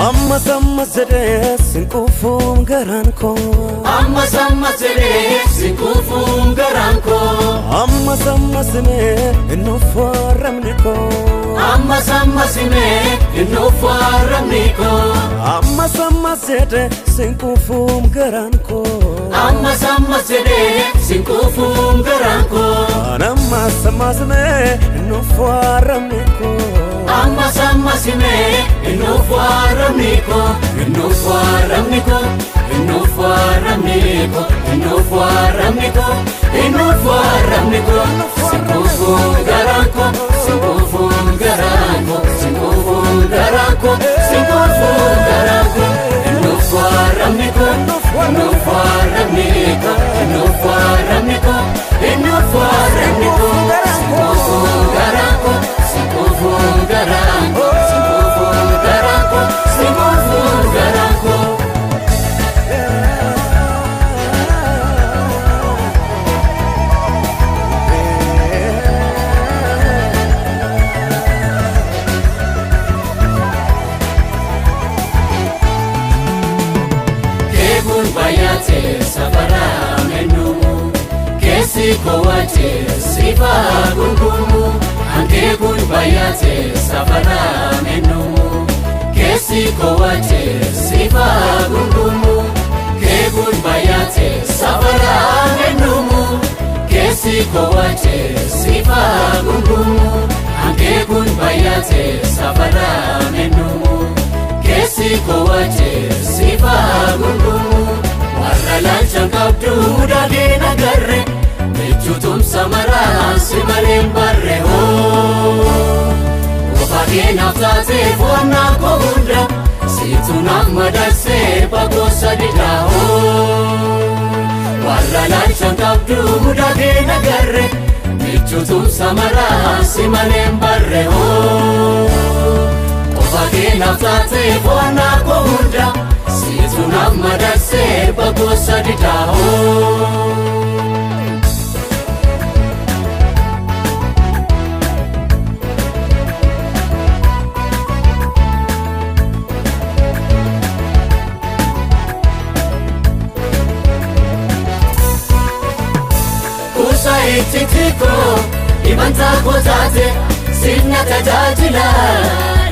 Ammas ammas jedhee sin quufuun garaan koo. Ammas ammas jedhee sin quufuun garaan koo. Ammas ammas himee hin uffaramni koo. Ammas ammas himee hin uffaramni koo. Ammas ammas jedhee sin quufuun garaan koo. Ammas ammas jedhee sin quufuun garaan koo. Ammas ammas himee hin uffaramni koo. Ammas ammas himee hin uffaramni koo. Hin uffaramni koo. Hin uffaramni koo. Hin uffaramni koo. Hin uffaramni koo. Sin quufuun garaan koo. Sin quufuun garaan koo. Sin quufuun garaan koo. Sin quufuun garaan koo. Hin uffaramni koo. Hin uffaramni koo. Hin uffaramni koo. Hin uffaramni koo. Sin quufuun garaan koo. Sin quufuun garaan koo. Sin quufuun garaan koo. Sin quufuun garaan koo. Keekuun baay'atee safaraa mennumu keessi koo waatee sifa gungumu. Ankeekuun baay'atee safaraa mennumu keessi koo waatee sifa gungumu. Keekuun baay'atee safaraa mennumu keessi koo waatee sifa gungumu. Ankeekuun baay'atee safaraa mennumu. Keessi koo waatee sifa gungumu. Warra laalchan qabdu daadhiin agarre michuutumsa maraa si malee hin barre hoo. Qofa kee naaf taatee foonnaa koo hunda siitu naaf madaksee bakkosa didaa hoo. Warra laalchan qabdu daadhiin agarre michuutumsa maraa si malee hin barre hoo. Qofa kee naaf taatee foonnaa koo hunda siitu naaf madaksee bakkosa didaa hoo. Kuusaa itti xiqqoo dhibantaa koo taate sirna tajaajila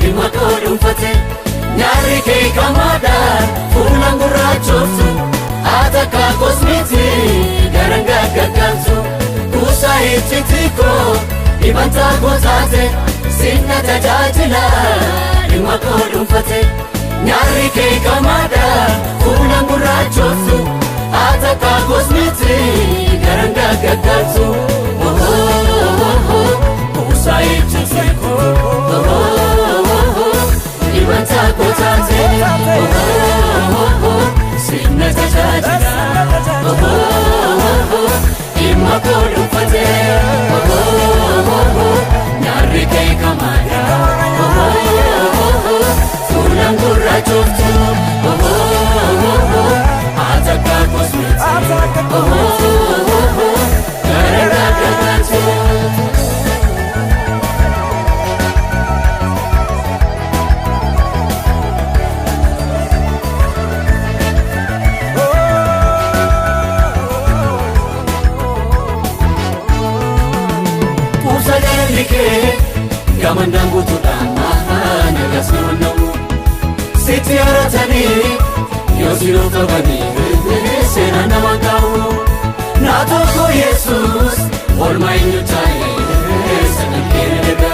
dhimma koo dhuunfate nyaarri kee kamaadha fuulaan gurraachoftu haata kaakos miti garan gaggaggaltu. Kuusaa itti xiqqoo dhibantaa koo taate sirna tajaajila dhimma koo dhuunfate nyaarri kee kamaadha fuulaan gurraachoftu haata kaakos miti garan gaggaggaltu. Kuusaa itti xiqqoo dhibantaa koo taate sirna tajaajila dhimma koo dhuunfate nyaarri kee kamaadha fuulaan gurraachoftu haata kaakos miti garan gaggaggaltu. Kuusaa jaalalli kee gamandaan guutuudhaan nagas nama na'u. Sitti haratanii yoo si qabanii seenaa nama kaa'u. Naa tokko Yesuus oolmaa eenyu taa'ee sadan kee daga.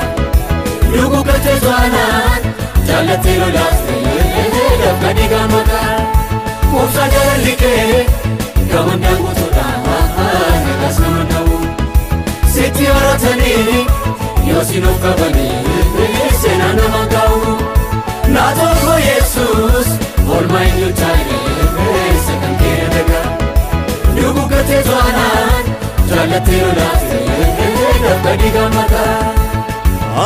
Lugu galtee zuwaanaan jaallattee lolaaftee dafqa dhiigaa makaa. Kuusaa jaalalli kee gamandaan guutuudhaan nagas nama na'u. Sitti haratanii yoo si qabanii seenaa nama kaa'u. Naa tokko Natti lolaafte dafqa diigamata.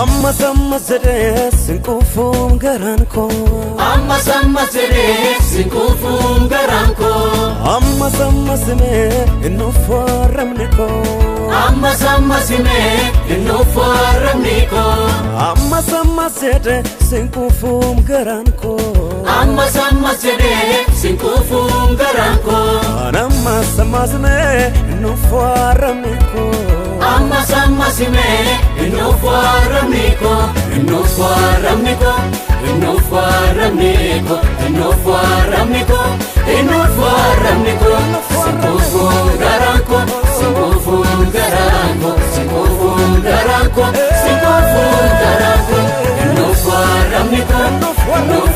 Ammas ammas jedhee sinquufuun garaan koo. Ammas ammas jedhee sinquufuun garaan koo. Ammas ammas himee innuuf warramni koo. Ammas ammas himee innuuf warramni koo. Ammas ammas jedhee sinquufuun garaan koo. Ammas ammas jedhee sinquufuun garaan koo. Ammas ammas himee innuuf warramni koo. Ammas ammas himee innuuf warramni koo. Innuuf warramni koo. Innuuf warramni koo. Innuuf warramni koo. Innuuf warramni koo. Sinquufuun garaan koo. Sinquufuun garaan koo. Sinquufuun garaan koo. Sinquufuun garaan koo. Innuuf warramni koo. Innuuf